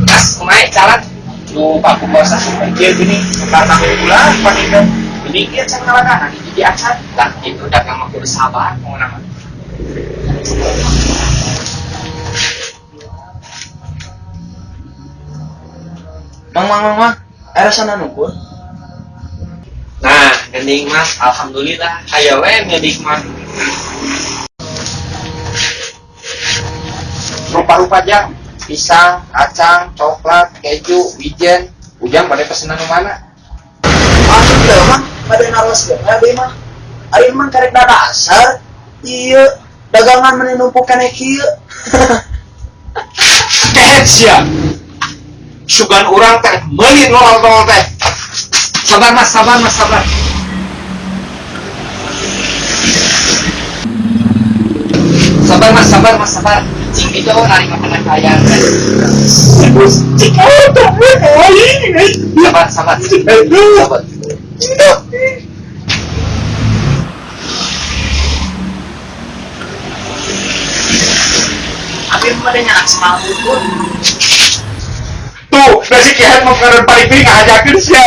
Mas, kumaha jalan? Lupa aku puasa. Iya gini, karena bulan paling ini kieu can ngalangkahan hiji acan. Lah itu dagang mah kudu sabar pokona mah. Mang, mang, mang, mang. Era sana nunggu. Nah, gending Mas, alhamdulillah. Aya we milik mah. Rupa-rupa jang, pisang, kacang, coklat, keju, wijen. Ujang pada pesenan nu mana? Atuh teu mah, pada naroskeun we mah. Aing mah karek dasar. Iya, dagangan meni numpuk keneh kieu. Kehet sia. Sugan urang teh meuli nol-nol teh. Sabar Mas, sabar Mas, sabar. Sabar Mas, sabar Mas, sabar. Cing itu nari makanan kaya. Sabar, sabar. Sabar. Abi mah nyanak semangat pun. Tuh, nasi kehet mau karen paling piring ngajakeun sia.